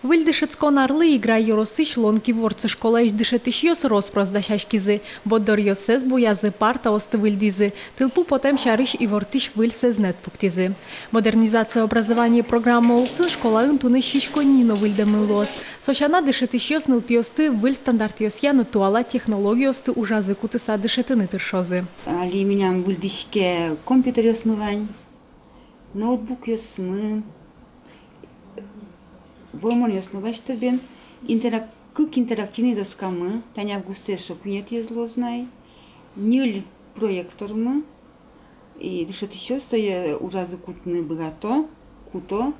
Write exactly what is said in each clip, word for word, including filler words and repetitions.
Выль дышетскон арлы Игра ёросысь Лонки-Ворцы школаысь дышетӥсьёс рос-прос дасяськизы. Борддоръёссэс буязы, партаосты выльдӥзы, тылпу потэм сярысь ивортӥсь выль сэзнэт пуктӥзы. «Модернизация образования» программа улсын школаын туннэ сиськонни но выльдэмын луоз. Со сяна, дышетӥсьёс нылпиосты выль стандартъёсъя но туала технологиосты ужазы кутыса дышетыны тыршозы. Али милям выльдӥське компьютеръёсмы вань, ноутбукъёсмы, вормонъёсмы басьто бен, интерак-, кык интерактивный доскамы, тани августэ эшшо куинетӥез луоз на ай, ньыль проектормы, и дышетӥсьёс сое ужазы кутыны быгато, куто.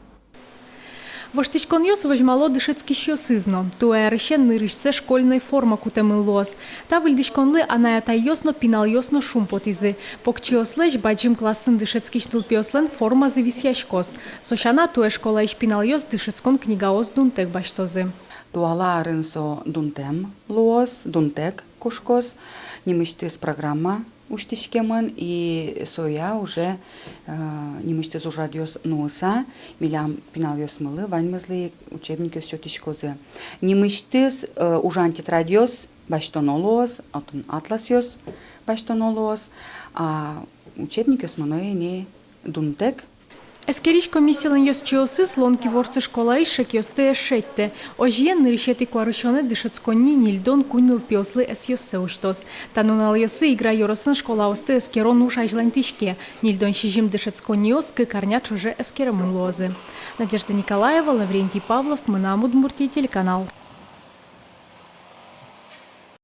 Воштӥськонъёс возьмало дышетскисьёсыз но. Туэ арысен нырысьсэ школьной форма кутэмын луоз. Та выльдӥськонлы анай-атайёс но, пиналъёс но шумпотӥзы. Покчиослэсь бадӟым классын дышетскись нылпиослэн формазы висъяськоз. Со сяна, туэ школаысь пиналъёс дышетскон книгаос дунтэк басьтозы. Туала арын со дунтэм луоз, дунтэк кошкоз, нимысьтыз программа усьтӥськемын, и соя уже, э, нимысьтыз ужрадъёс нуыса, милям пиналъёсмылы ваньмызлы ик учебникъёс сётӥськозы. Нимысьтыз, э, ужан тетрадьёс басьтоно луоз, отын атласъёс басьтоно луоз, а учебникъёс мыно ини дунтэк. Эскерись комиссилэн ёзчиосыз Лонки-Ворцы школаысь шекъёсты ӧз шедьтэ. Озьыен, нырысетӥ куарусёнэ дышетсконни ньыльдон куинь нылпиослы ӧсъёссэ усьтоз. Та нуналъёсы Игра ёросын школаосты эскерон уж азьланьтӥське. Ньыльдон сизьым дышетсконниос кык арня ӵоже эскеремын луозы. Надежда Николаева, Лаврентий Павлов, «Мынам Удмуртие» телеканал.